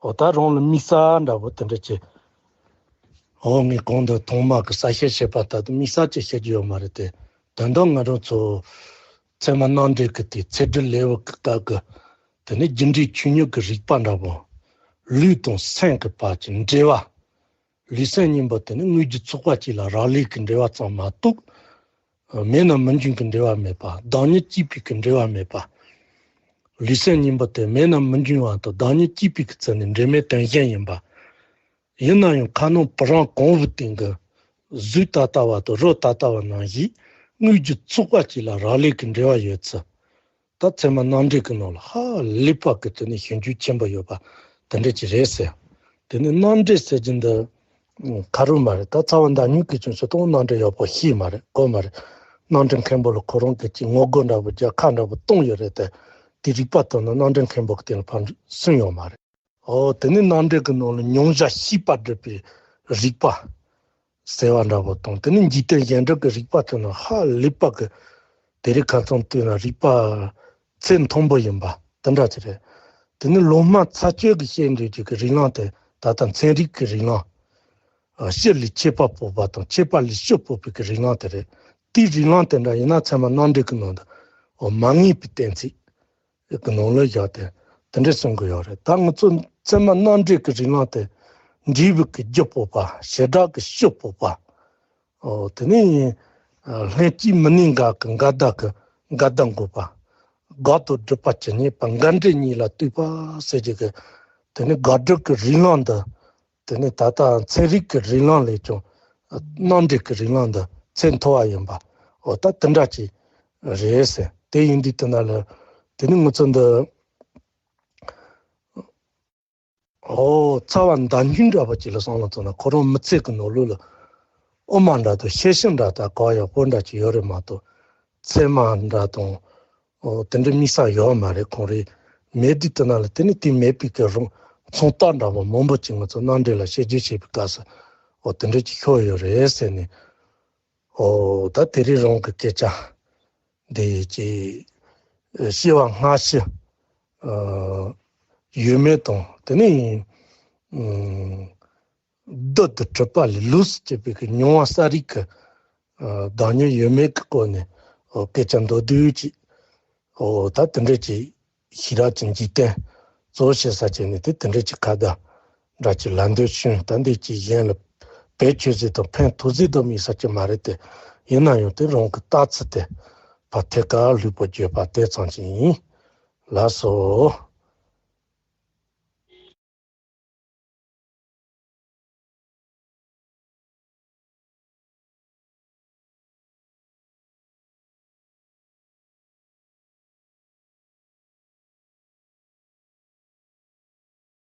འོ་ད་རང་ལ་དམིགས་བསལ་འདྲ་བོ་དེ་འདྲ་ཅིག་འོ་ངས་གོང་དུ་ཐོག་མ་གི་གསལ་བཤད་བྱས་པ་ལྟར་དུ་དམིགས་བསལ་ཅིག་བཤད་རྒྱུ་ཡོད་མ་རེད་དེ། དོན་དག་ང་རང་ཚོ་ཚད་མ་རྣམ་འགྲེལ་གི་དེ་ཚེ་སྒྲུབ་ལེའུ་གི་སྐབས་ཀྱི་དེ་ནི་རྒྱུ་འབྲས་ཆོས་ཉིད་ཀྱི་རིགས་པ་འདྲ་བོ། ལུས་དང་སེམས་ཀྱི་བར་གྱི་འབྲེལ་བ། ལུས་སེམས་གཉིས་པོ་དེ་ནི་དངོས་རྒྱུ་ཚོགས་པ་གཅིག་ལ་རག་ལས་ཀྱི་འབྲེལ་བ་ཙམ་མ་གཏོགས། མེད་ན་མི་འབྱུང་གི་འབྲེལ་བ་མེད་པ། བདག་ཉིད་གཅིག་པུའི་གི་འབྲེལ་བ་མེད་པ། ལུས་སེམས་གཉིས་པོ་དེ་མེད་ན་མི་འབྱུང་བ་དང་བདག་ཉིད་གཅིག་པུའི་གི་ཚུལ་ནས་འབྲེལ་མེད་དོན་གཞན་ཡིན་པ། ཡིན་ན་ཡང་ཁ་ནང་བུ་རམ་གོང་བུ་སྟེང་གི་གཟུགས་ད་ལྟ་བ་དང་རོ་ད་ལྟ་བ་ནང་བཞིན་དངོས་རྒྱུ་ཚོགས་པ་གཅིག་ལ་རག་ལས་ཀྱི་འབྲེལ་བ་ཡོད་ཚུལ། ད་ཚད་མ་རྣམ་འགྲེལ་གྱི་ནང་ལ་ཧ་ལས་པ་གི་དེ་ནི་ཞིབ་འཇུག་ཆེན་པོ་ཡོད་པ་དེ་འདྲ་ཅིག་རེད་ཟེར། དེ་ནི་རྣམ་འགྲེལ་ཟེར་རྒྱུ་འདི་ཁ་རུ་མ་རེད། ད་རྩ་བ་མདའ་སྨྱུག་གི་ཅུང་ཟད་གཏོང་རྣམ་འགྲེལ་ཡག་པོ་ཤེས་མ་རེད། གོ་མ་རེད། རྣམ་འགྲེལ་མཁན་པོ་ལ་ཁོ་རང་གི་ཅིག་ངོ་རྒོལ་འདྲ་པོ་རྒྱག་ཁ་འདྲ་པོ་གཏོང་ཡོད་རེད་དེ། དེ་རིགས་པ་དང་ནི་རྣམ་འགྲེལ་མཁན་པོ་གི་དེ་ལ་ཕན་སུན་ཡོད་མ་རེད། ཨོ་དེ་ནི་རྣམ་འགྲེལ་གྱི་ནང་ལ་མྱོང་བྱ་ཤེས་པ་སྒྲུབ་པའི་རིགས་པ་ཟེར་བ་འདྲ་པོ་དང་། དེ་ནི་འཇིག་རྟེན་གཞན་སྒྲུབ་ཀྱི་རིགས་པ་དེ་ནི་ཧ་ལས་པ་གི་དེ་རིགས་ཁ་ཚང་བལྟས་ན་རིགས་པ་ཚད་མཐོན་པོ་ཡིན་པ་དེ་འདྲ་ཅིག་རེད། དེ་ནི་སློབ་མ་ཚ་དཔྱོད་ཀྱི་བཤད་འདོད་ཀྱི་གི་རིགས་ལམ་དེ་ད་ལྟ་ཚན་རིག་གི་རིགས་ལམ། ཨ་སྤྱི་ལས་ཆད་པ་ཕོག་པ་དང་ཆད་པ་ལས་སྤྱི་ཕོག་པའི་གི་རིགས་ལམ་དེ་རེད། དེའི་རིགས་ལམ་དེ་འདྲ་ཡིན་ན་ཚད་མ་རྣམ་འགྲེལ་གྱི་ནང་དུ་འོ་མ་ངེས་པའི་གཏན་ཚིགས་ཀྱི་ནང་ལ་བཞག་སྟེ་དེ་འདྲ་གསུང་གི་ཡོད་རེད། ད་ང་ཚོ་ཚད་མ་རྣམ་འགྲེལ་གྱི་རིགས་ལམ་དེ་འབྲས་བུ་གི་རྒྱུ་སྤོབས་པ། བྱེ་བྲག་གི་སྤྱི་སྤོབས་པ། འོ་དེ་ནས་ལྷན་སྐྱེས་མི་གནས་འགལ་གྱི་འགལ་ཟླ་གི་འགལ་ཟླ་འགོག་པ། དགག་དང་སྒྲུབ་པ་ཇི་སྙེད་པ། འགལ་འབྲེལ་གཉིས་ལ་ལྟོས་པ་ཟེར་གྱི་གི་དེ་ནས་དགག་སྒྲུབ་ཀྱི་རིགས་ལམ་འདི། དེ་ནས་ད་ལྟ་ཚན་རིག་གི་རིགས་ལམ་ལས་ཀྱང་རྣམ་འགྲེལ་གྱི་རིགས་ལམ་འདི་ཚད་མཐོ་བ་ཡིན་པ། འོ་ད་དེ་འདྲ་ཅིག་རེད་ཟེར། དེ་ཡིན་དུས་དེ་ན་ལ་དེ་ནི་ང་ཚོ་འདི་འོ་རྩ་བ་མདའ་རྒྱུག་འདྲ་པོ་ཅིག་ལ་བསམ་བློ་བཏང་ན་ཁོ་རང་མི་ཚེ་གི་ནང་ལོགས་ལ་དབུ་མ་འདྲ་དང་ཤེར་ཕྱིན་འདྲ་དང་གང་ཡག་པོ་འདྲ་ཅིག་ཡོད་རེད་མ་གཏོགས། ཚད་མ་འདྲ་དང་། འོ་དེ་འདྲ་དམིགས་བསལ་ཡོད་མ་རེད། ཁོང་རེ་མེད་དུས་དེ་ན་ལ་དེ་ནི་དེ་མེད་པའི་གི་རང་མཚུངས་རྟགས་འདྲ་པོ་མང་པོ་ཅིག་ང་ཚོ་རྣམ་འགྲེལ་ལ་བཤད་རྒྱུ་བྱེད་པའི་སྐབས་སུ་འོ་དེ་འདྲ་ཅིག་ཤོར་ཡོད་རེད་ཟེར་ནས། འོ་ད་དེ་རིང་རང་གི་སྐད་ཆ་འདི་ཅིག་བཤད་པ་སྔ་ཕྱི་ཡོད་མེད་དང་། དེ་ནི་བདུད་དང་གྲུབ་པ་ལས་ལོགས་སུ་གྱུར་པའི་གི་མྱོང་བ་གསར་རིག་གི་བདག་ཉིད་ཡོད་མེད་ཀྱི་སྐོར་ནས་སྐད་ཆ་མདོར་བསྡུས་ཅིག་འོ་ད་དེ་འདྲ་ཅིག་ཞེ་དྲག་ཅིག་འཇིག་རྟེན་གཙོ་བོ་བྱེད་ས་ཅིག་ནས་དེ་དེ་འདྲ་ཅིག་ཁ་བརྡ་འདྲ་ཅིག་ལབ་འདོད་བྱུང་། ད་འདི་ཅིག་གཞན་ལ་བེད་སྤྱོད་ཟིག་དང་ཕན་ཐོགས་ཟིག་དང་དམིགས་བསལ་ཅིག་མ་རེད་དེ། ཡིན་ན་ཡང་དེ་རང་གི་ལྟ་ཚུལ་དེ་ཕར་ཐད་ཀར་ལྷུག་པོ་བརྗོད་པ་དེ་ཙམ་ཅིག་ཡིན། ལགས་སོ།